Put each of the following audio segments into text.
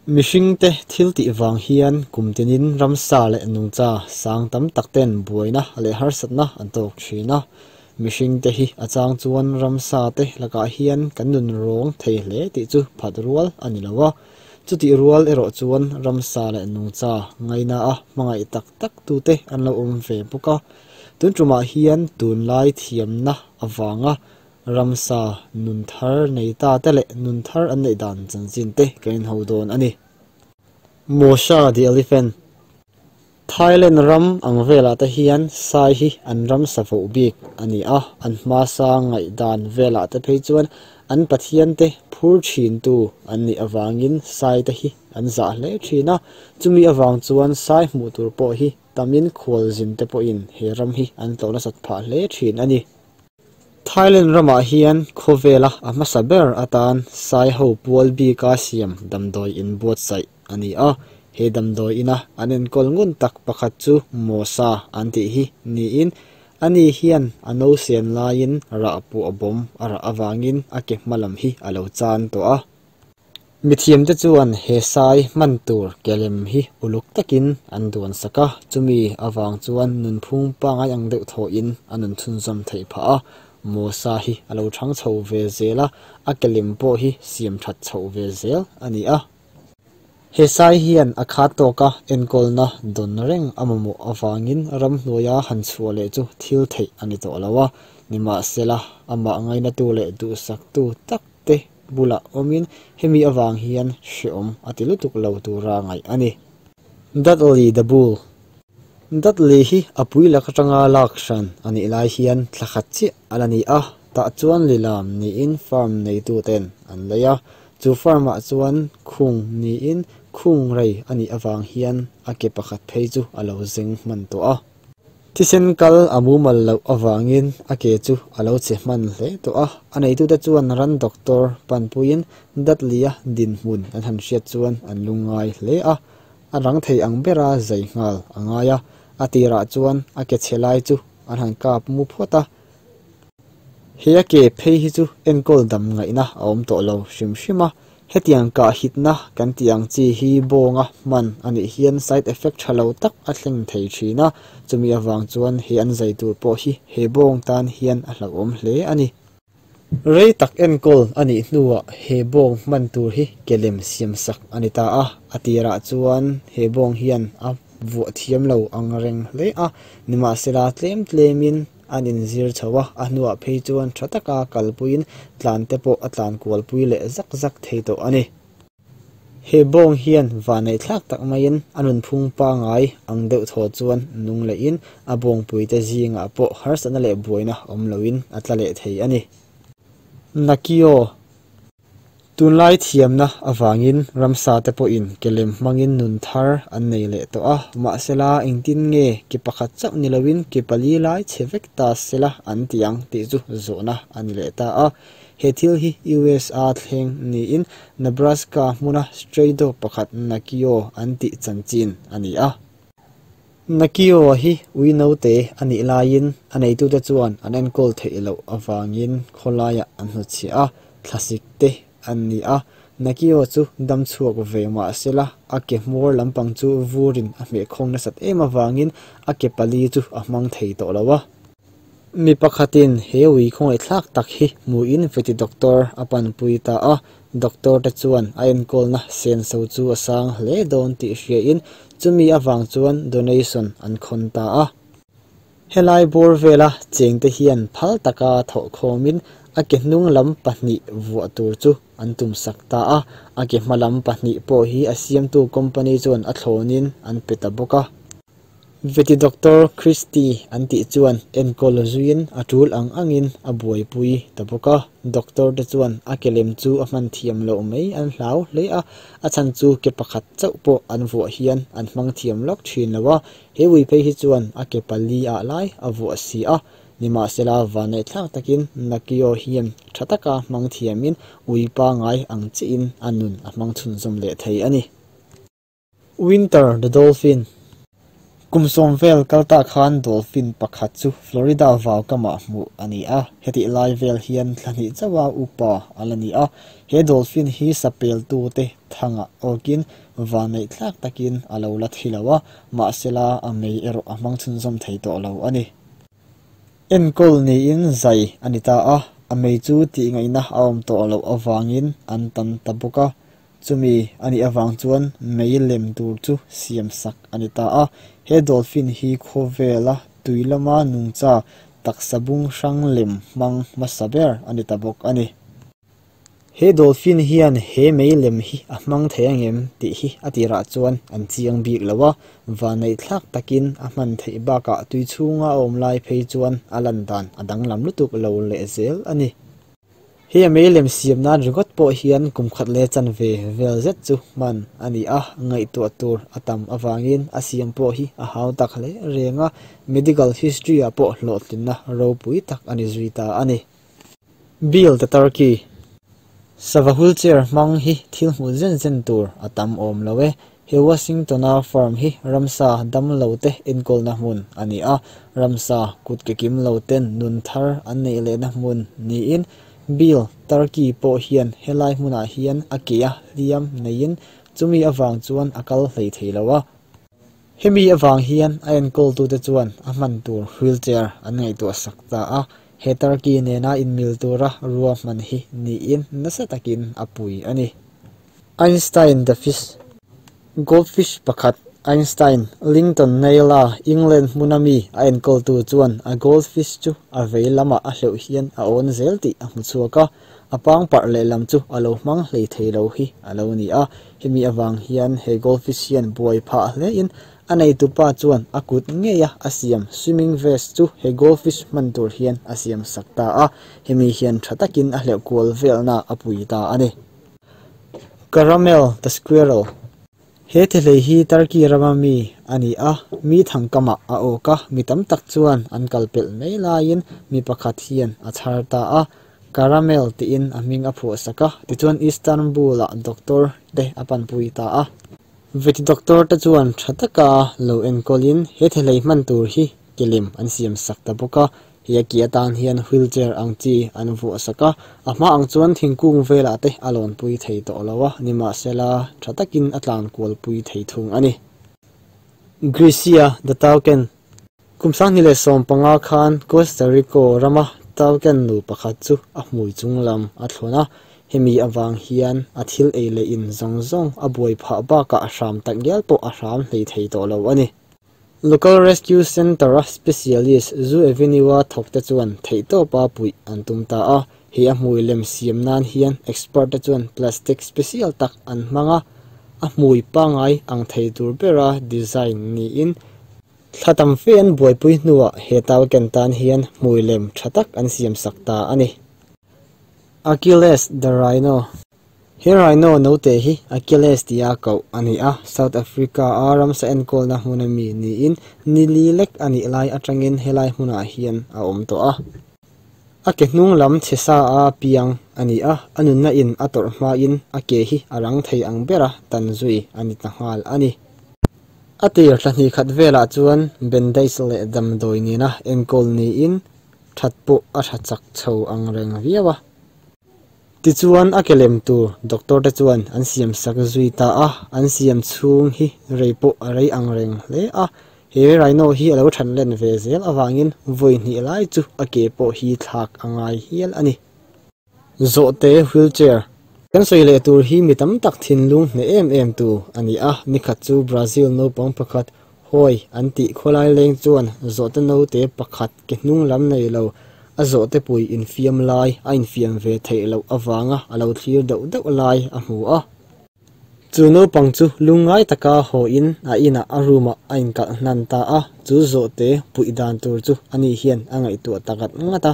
Mihringte thil tih vang hian kum tinin ramsa leh nungcha sang tam tak ten buaina leh harsatna an tawk thin a. Mihringte hi a chang chuan ramsa te lakah hian kan nun rawng thei hle tih chu phat rual a ni lo a. Chutih rual erawh chuan ramsa leh nungcha ngaina a hmangaih tak tak tute an lo awm ve bawk a. Tun tumah hian tunlai thiamna avanga ramsa nun thar nei ta te leh nun thar an neih dan chanchin te kan inho dawn a ni. Mosha the Elephant Thailand ram ang velah te hian sai hi an ramsa voh bik a ni a, an hmasa ngaihdan velah te phei chuan an pathian te phur thin tu an nih avangin sai te hi an zah hle thin a, chumi avang chuan sai hmuh tur pawh hi tamin khualzin te pawhin he ram hi an tlawh nasat phah hle thin a ni. Thailand ramah hian khawvela a hmasa ber atan sai ho pual bika siam damdawi in buatsaih a ni a, he damdawi ina an enkawl ngun tak pakhat chu Mosa an tih hi niin ani hian a no sen laiin rah puah bawm a rah avangin a ke hma lam hi a lo chan tawh a. Mithiamte chuan he sai hman tur ke lem hi uluk takin an duan sak a, chumi avang chuan nunphung pangai ang deuh thawhin a nun chhunzawm theih phah a. Mosa hi a lo thang chho ve zel a, a ke lem pawh hi siam that chhoh ve zel a ni a. He sai hian a khat tawka enkawlna dawn reng a mamawh avangin ramhnuaia han chhuah leh chu thil theih a ni tawh lo a, nimahsela amah ngainatu leh duhsaktu tak te bulah awmin hemi avang hian hrehawm a ti lutuk lo tura ngaih a ni. Dudley the Bull Dudley hi a pui lak atanga lak hran a nih lai hian thla khat chiah a la ni a, tah chuan lilam niin farm neitu ten an lei a, chu farm ah chuan khung niin khung rei a nih avang hian a ke pakhat phei chu a lo zeng hman tawh a. Thisen kal a mumal loh avangin a ke chu a lo che hman hle tawh a, a neitute chuan ran doctor panpuiin Dudley-a dinhmun an han hriat chuan an lungngai hle a, a rang thei ang bera zai nghal a ngai a, a tirah chuan a ke chhe lai chu an han kap mu phawt a. He a ke phei hi chu enkawl dam ngaihna a awm tawh lo hrim hrim a, hetiang kah hitna kan tih ang chi hi bawnga hman a nih hian side effect tha lo tak a thleng thei thin a, chumi avang chuan he an zai tur pawh hi he bawng tan hian a hlauhawm hle a ni. Rei tak enkawl a nih hnuah he bawng hman tur hi ke lem siam sak a ni ta a, a tirah chuan he bawng hian a vuah thiam lo ang reng hle a, nimahsela tlem tlemin an inzir chho a, a hnuah phei chuan tha taka kalpuiin tlan te pawh a tlan kualpui leh zak zak thei tawh a ni. He bawng hian vanneih thlak tak maiin a nunphung pangai ang deuh thaw chuan nung lehin a bawngpuite zingah pawh harsatna leh buaina awm loin a tla leh thei a ni. Nakio Tunlai thiamna avangin ramsa te pawhin ke lem hmangin nun thar an nei leh tawh a, mahsela engtin nge ke pakhat chauh ni loin ke pali lai chhe vek ta sela an ti ang tih chu zawhna a ni leh ta a. He thil hi USA thleng niin Nebraska hmuna stray dog pakhat Nakio an tih chanchin a ni a. Nakio hi ui naute a nih laiin a neitute chuan an enkawl theih loh avangin khawlaiah an hnutchhiah a, thlasik te an ni a. Nakio chu dam chhuak ve mah sela a ke hmawr lampang chu vurin a hmehkhawng nasat em avangin a ke pali chu a hmang thei tawh lo a. Mi pakhatin he ui khawngaihthlak tak hi hmuhin veti doctor a panpui ta a, doctor te chuan a enkawlna senso chu a sang hle dawn tih hriain chumi avang chuan donation an khawn ta a. Helai bawr vela chengte hian phal taka thawhkhawmin a ke hnung lam pahnih vuah tur chu an tumsak ta a, a ke hma lam pahnih pawh hi a siamtu company chuan a thlawnin an pe ta bawk a. Veti Doctor Christy an tih chuan enkawl zuiin a tul ang angin a buaipui ta bawk a. Doctor te chuan a ke lem chu a hman thiam loh mai an hlau hle a, a chhan chu ke pakhat chauh pawh an vuah hian an hmang thiam lawk thin lo a, he ui phei hi chuan a ke pali ah lai a vuah si a. Nimahsela vanneihthlak takin Nakio hian tha taka hmang thiamin ui pangai ang chiahin a nun a hmang chhunzawm leh thei a ni. Winter the Dolphin. Kum sawm vel kal ta khan dolphin pakhat chu Florida vau kamah hmuh a ni a, hetih lai vel hian thla hnih chauha upa a la ni a. He dolphin hi sapeltute thangah awkin vanneih thlak takin a lo la thi lo a, mahsela a mei erawh a hmang chhunzawm thei tawh lo a ni. Enkawl niin zai a ni ta a, a mei chu tihngaihna a awm tawh loh avangin an tan ta bawk a. Chumi a nih avang chuan mei lem tur chu siam sak a ni ta a. He dolphin hi khawvela tui lama nungcha taksa bung hrang lem hmang hmasa ber a ni ta bawk a ni. He dolphin hian he mei lem hi a hmang thei angem tih hi a tirah chuan an chiang bik lo a, vanneih thlak takin a hman theih bakah tui chhunga a awm lai phei chuan a lan dan a danglam lutuk lo leh zel a ni. Hei a mei lem siam nan ringawt pawh hian kum khat leh chanve vel zet chu hman a ni a, ngaihtuah tur a tam avangin a siam pawh hi a hau tak hle reng a, medical history ah pawh hlawhtlinna ropui tak a ni zui ta a ni. Bill the Turkey Sava wheelchair hmang hi thil hmuh zen zen tur a tam awm lo e. He Washington-a farm hi ramsa damlo te enkawlna hmun a ni a, ramsa kut ke kim lo ten nun thar an neih lehna hmun niin Bill Turkey pawh hian helai hmunah hian a ke a hliam neiin chumi avang chuan a kal hlei thei lo a. Hemi avang hian a enkawltute chuan a hman tur wheelchair an ngaihtuah sak ta a, he Turkey nena inmil tura ruahman hi niin nasa takin a pui a ni. Einstein the Fish Goldfish pakhat Einstein Linton Nail-a England hmuna mi a enkawltu chuan a goldfish chu a vei lamah a hleuh hian a awn zel tih a hmu chhuak a, a pangparh lehlam chu a lo hmang hlei thei lo hi a lo ni a. Hemi avang hian he goldfish hian buai phah hlein a neitupa chuan a kut ngeia a siam swimming vest chu he goldfish hman tur hian a siam sak ta a, hemi hian tha takin a hleuh kual velna a pui ta a ni. Caramel the squirrel He thehlei hi Turkey rama mi a ni a, mi thangkamah a awk a, mi tam tak chuan an kal pelh mai laiin mi pakhat hian a chhar ta a, Caramel tiin a hming a phuah sak a, tichuan Istanbul-ah doctor te a panpui ta a. Veti doctor te chuan tha taka lo enkawlin he thehlei hman tur hi ke lem an siam sak ta bawk a, he a ke atan hian wheelchair ang chi an vuah sak a, a hma ang chuan thingkung velah te a lawnpui thei tawh lo a, nimahsela tha takin a tlan kualpui thei thung a ni. Grecia the Toucan Kum 2015 khan Costa Rico rama toucan nu pakhat chu a hmui chung lam a thlawn a, hemi avang hian a thil ei leh in zawng zawng a buai phah bakah a hram tak ngial pawh a hram hlei thei tawh lo a ni. Local Rescue Centre-a specialist Zoo Avenue-a thawkte chuan theihtawpa puih an tum ta a, hei a hmui lem siam nan hian expert-te chuan plastic special tak an hmang a, a hmui pangngai ang thei tur bera design niin Thla tam fe an buaipui hnuah he toucan tan hian hmui lem tha tak an siam sak ta a ni. Achilles the Rhino He rhino note hi Achilles tia koh a ni a, South Africa-a ramsa enkawlna hmuna mi niin ni li lek a nih lai atangin helai hmunah hian a awm tawh a. A ke hnung lam chhe sa a piang a ni a, a nunna in a tawrh hmain a ke hi a rang thei ang bera tan zui a ni ta nghal a ni. A tir thla hnih khat velah chuan bandage leh damdawi nena enkawl niin that pawh a tha chak chho ang reng viau a. Tichuan a ke lem tur doctor te chuan an siam sak zui ta a, an siam chhung hi rei pawh a rei ang reng hle a. He rhino hi a lo than len ve zel avangin vawi hnih lai chu a ke pawh hi thlak a ngai hial a ni. Zawhte wheelchair Kan sawi leh tur hi mi tam tak thinlung hneh em em tu a ni a, nikhat chu Brazil naupang pakhat hawi an tih khawlai leng chuan zawhte naute pakhat ke hnung lam nei lo a zawhte pui infiam lai a infiam ve theih loh avanga a lo thlir deuh deuh lai a hmu a. Chu naupang chu lungngai taka hawiin a inah a room-ah a inkalh hnan ta a, chu zawhte puih dan tur chu ani hian a ngaihtuah ta ngat ngat a.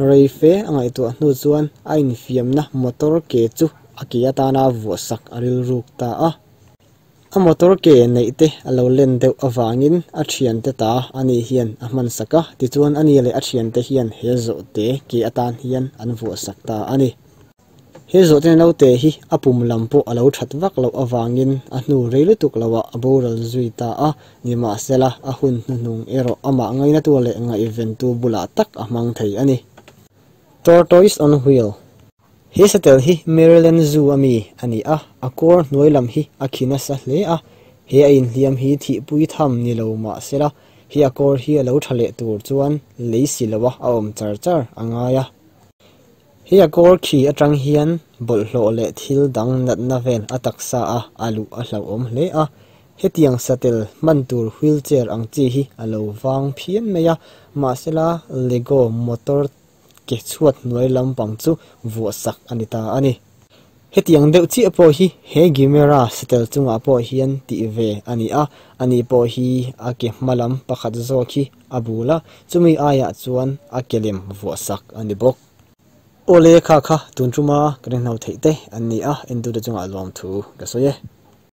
Rei fe a ngaihtuah hnu chuan a infiamna motor ke chu a ke atana vuah sak a rilruk ta a. A motor ke neih te a lo len deuh avangin a thiante ta ani hian a hman sak a, tichuan ani leh a thiante hian he zawhte ke atan hian an vuah sak ta a ni. He zawhte naute hi a pum lam pawh a lo that vak loh avangin a hnu rei lutuk loah a boral zui ta a, nimahsela a hun hnuhnung erawh amah ngainatu leh ngaihventu bulah tak a hmang thei a ni. Tortoise on Wheel. He satel hi Maryland Zoo a mi a ni a, a kawr hnuai lam hi a khi nasa hle a, he a inhliam hi thihpui tham ni lo mahsela he a kawr hi a lo tha leh tur chuan lei si loa a awm char char a ngai a. He a kawr khi atang hian bawlhhlawh leh thil dang natna vel a taksa a a luh a hlauhawm hle a, hetiang satel hman tur wheelchair ang chi hi a lo vang phian mai a, mahsela Lego motor ke chhuat hnuai lampang chu vuah sak a ni ta a ni. Hetiang deuh chiah pawh hi he Gimera satel chungah pawh hian tih ve a ni a, ani pawh hi a ke hma lam pakhat zawk hi a bul a, chumi aiah chuan a ke lem vuah sak a ni bawk. Awle kha kha tun tuma kan inhno theih te an ni a, entute chungah lawmthu ka sawi e.